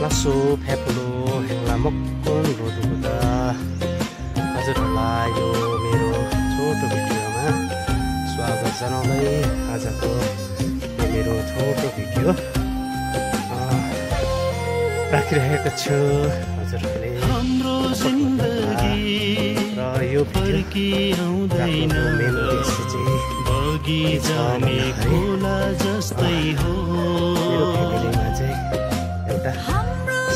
लासो फ्यापुलो हेङ्ला मक्कन रोडुदा हजुरहरूलाई यो मेरो छोटो भिडियोमा स्वागत जनाउँदै आजको यो मेरो छोटो भिडियो राखिरहेको छु हजुरहरूले र यो भिडियो मेन उद्देश्य चाहिँ मेरो फ्यामिलीमा चाहिँ एउटा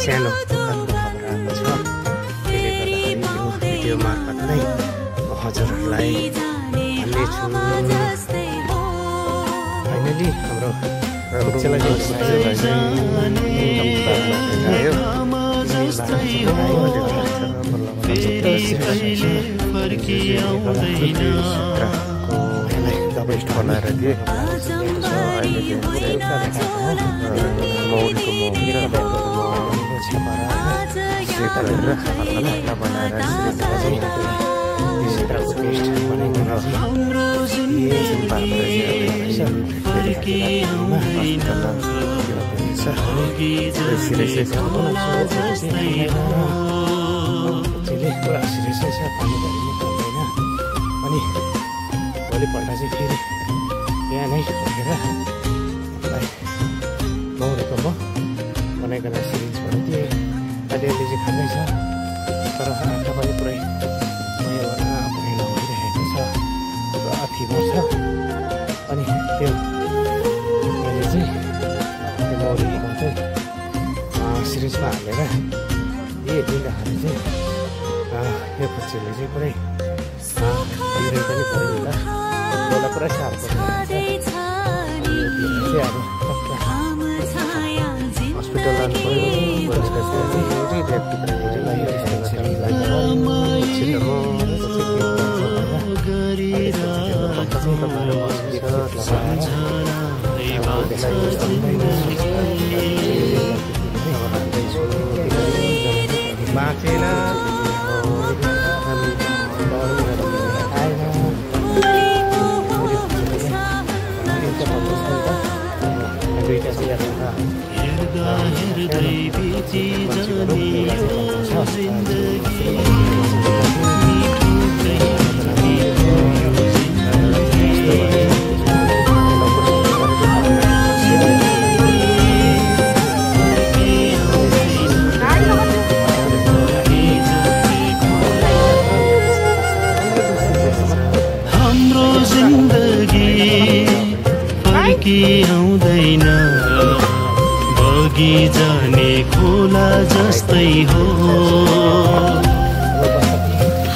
सानो दुःखदको खबर आएको छ। त्यसले गर्दाखेरि यो भिडियो मार्फत नै म हजुरहरूलाई भन्नेछु। फाइनली हाम्रो बेस्ट बनाएर दिए मौरीको अनि भोलिपल्ट चाहिँ फेरि बिहानै उठेर मौरीको म बनाइकन सिरिज भन्थेँ। अलिअलि चाहिँ खाँदैछ तर आँखा पनि पुरै भइरहेको छ, पुरा फिभर छ। अनि त्यो मैले चाहिँ त्यो मौरीको चाहिँ सिरिजमा हालेर दिँदाखेरि चाहिँ यो बच्चीले चाहिँ पुरै बिरामी पनि पऱ्यो होला, मलाई पुरा साह्रो पर्छ। हस्पिटल लानु बाँचेन आउँदैन बगी जाने खोला जस्तै हो।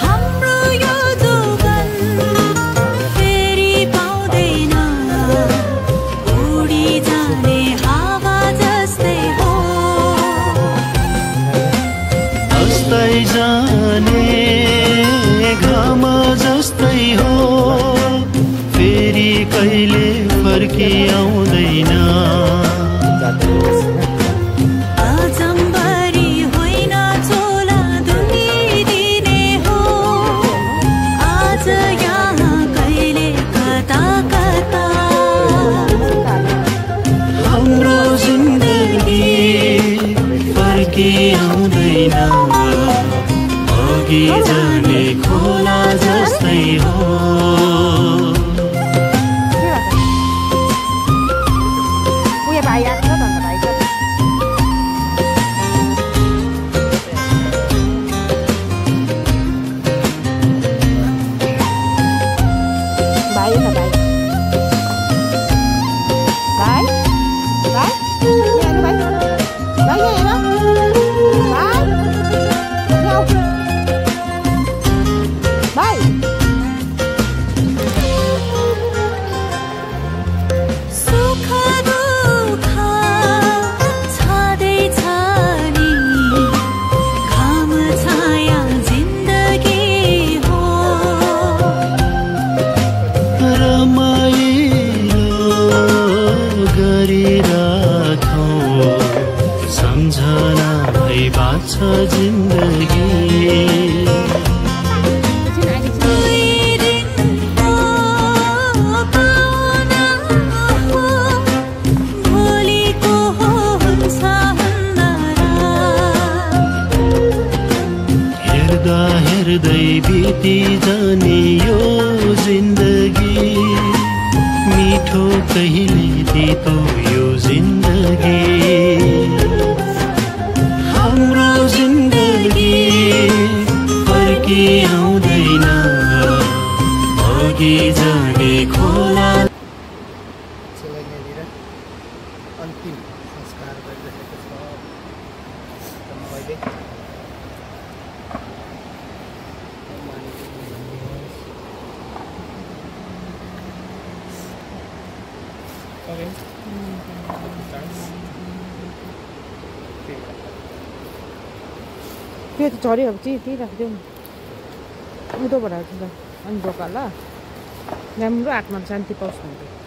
हाम्रो यो जोगन फेरि पाउँदैन, उडी जाने हावा जस्तै हो। अस्दै जाने घाम जस्तै हो, फेरि कहिले फर्की आउँदैन। अजम्बरी होइन चोला दुनिदिने हो, आज यहाँ कहिले कता कता। हाम्रो जिन्दगी फर्की आउँदैन, अघि जाने खोला जस्तै हो। सम्झना भई बाँच्छ जिन्दगी। भोलिको हुन्छ गर्दै बिति जाने यो जिन्दगी मिठो कहिले तितो यो जिन्दगी हाम्रो जिन्दगी फर्की आउँदैन अघि जाने खोला अन्तिम संस्कार गरिरहेको छ त्यो त झऱ्यो अब त्यही राखिदेऊ न उँधोबाट अनि ढोका ल राम्रो आत्मा शान्ति पाउँछ भने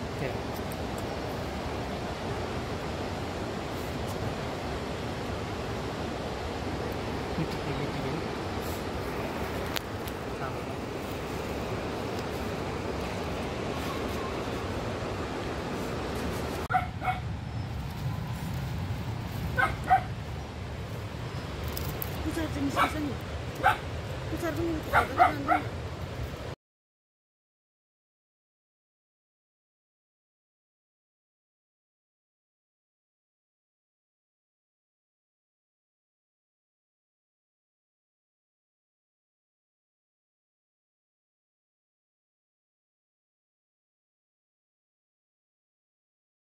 पुचार चाहिँ निस्किन्छ नि पुचार पनि